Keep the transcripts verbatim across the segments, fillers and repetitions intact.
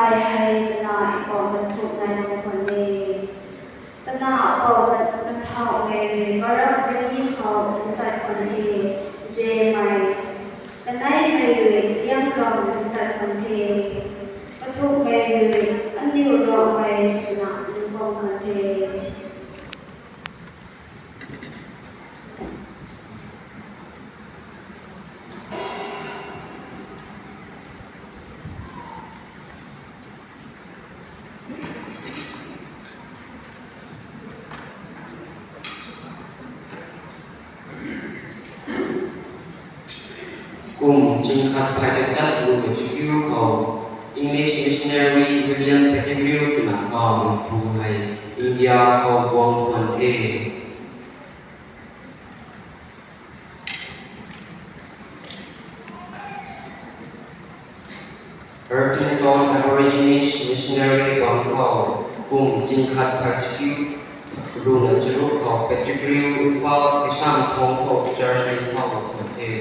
Ai hei kana ipou na thuk nai na khwan e. Kana pou na thau mei rui Barak Valley khou ntat khwan e. Jemei kanei mei rui Lianglam ntat khwan e. Kathuk mei rui aniu rau mei swna nbang khwan e. Kum chingkhat phay kachat lu kachukiu khou English missionary William Pettigrew twna kawmei pu hei India khou guang khwan the. Erpington Aborigines missionary bam khou kum chingkhat phay chakiu lu na charuk khou Pettigrew Imphal Kisam Thong khou church ni khou khwan the.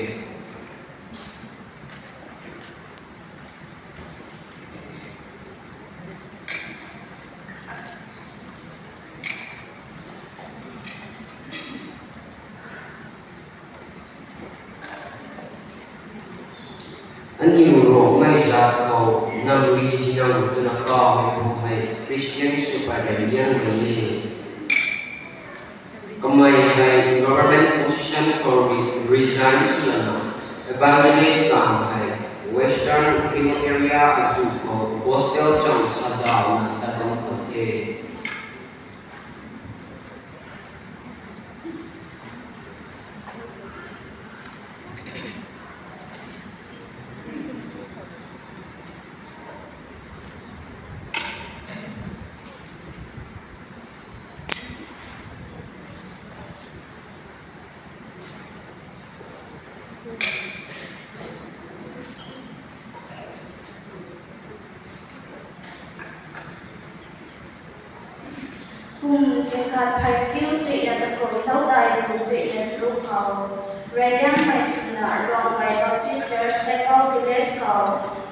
Aniu Rongmei zat khou Namri Zinang twna kawmei pu hei Christian sw pat rey liangmei e. Kamei hei government position khou rui resign swlana evangelist taanv hei Western Hill Area azuh khou gospel cham sadauna tat bam khwan the. Kum chingkhat phay chakiu chuihna kathumh Loudai kum chuihna charuk khou reyliangmei swna Rongmei Baptist Church Temple Village khou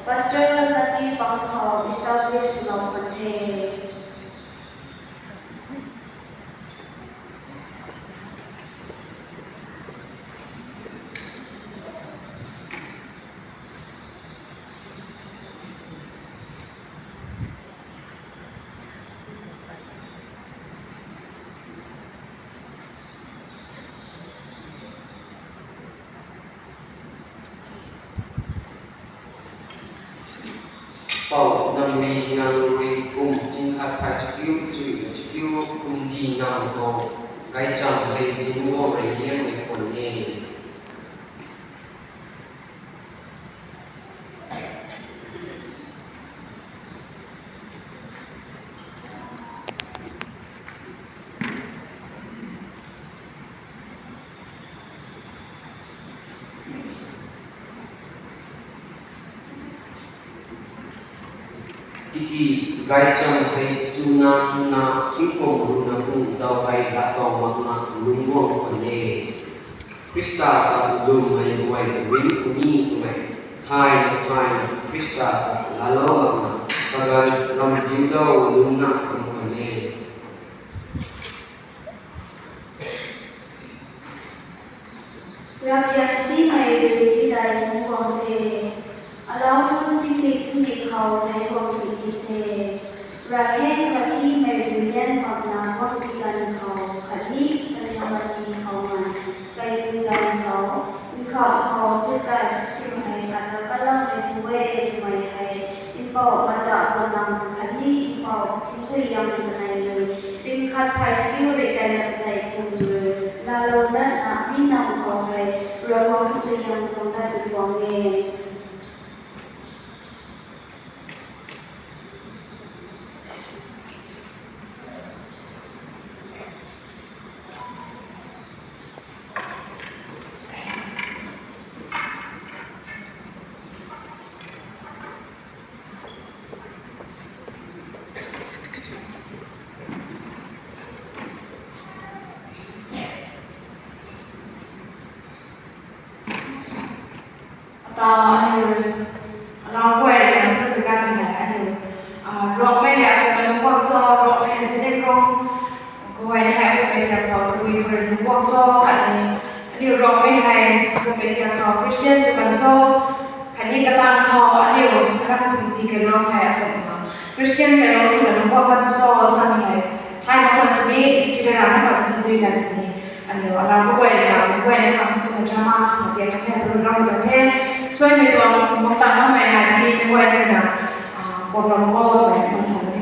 pastor kati bam khou establish swlou khwan the. Pou Namri Zinang rui kum chingkhat phay chakiu chuihna chakiu kum di nang khou gaychamv hei dinc guang rey liangmei khwan e. Tiki gaychamv hei chuna chuna tingkum runa pung dau hei lattow makna lungc guang khwan e. Khrista ta lwmmei guay rim puni twmei thay thay Khrista ta laalou makna kaganv ramdiulou lungcna kum khwan e. Ramzian simei rui hei tei nunc guang the. Alau nunc tingmik tingmik khou nai guang pi the. Rakheng rakhimei rui lian makna guang pi ganv khou khatni kaniw mati khou nai kaipui ganv khou nkham khou Khrista Jisu hei kata kalammei pu e twmei hei mpouh macha guangnang khatni mpouh tingpui yang kanei rui chingkhat phay chakiu rui kaina kanei kum rui laalou datna mi nam khou hei Ravguangc suaihiam tuang dat ni guang e. Atau aniu, alau guay ram pu ta kan hei aniu Tiak khou tabui khou rui nunc guang cho khatni, aniu Rongmei hei kummei tiak khou Christian sw kan cho, khatni katang khou aniu aram pungzi kalung hei akumna Christian kalung sw kan nunc guang kan cho samei hei, thai na kan sini, sida ram na kan sini, dui kan sini, aniu aram kaguay na, kaguay na kan kumna drama na tiak kan hei program ta the, suaimei tuang mukta namei na pini kaguay na, program khou twmei kan sa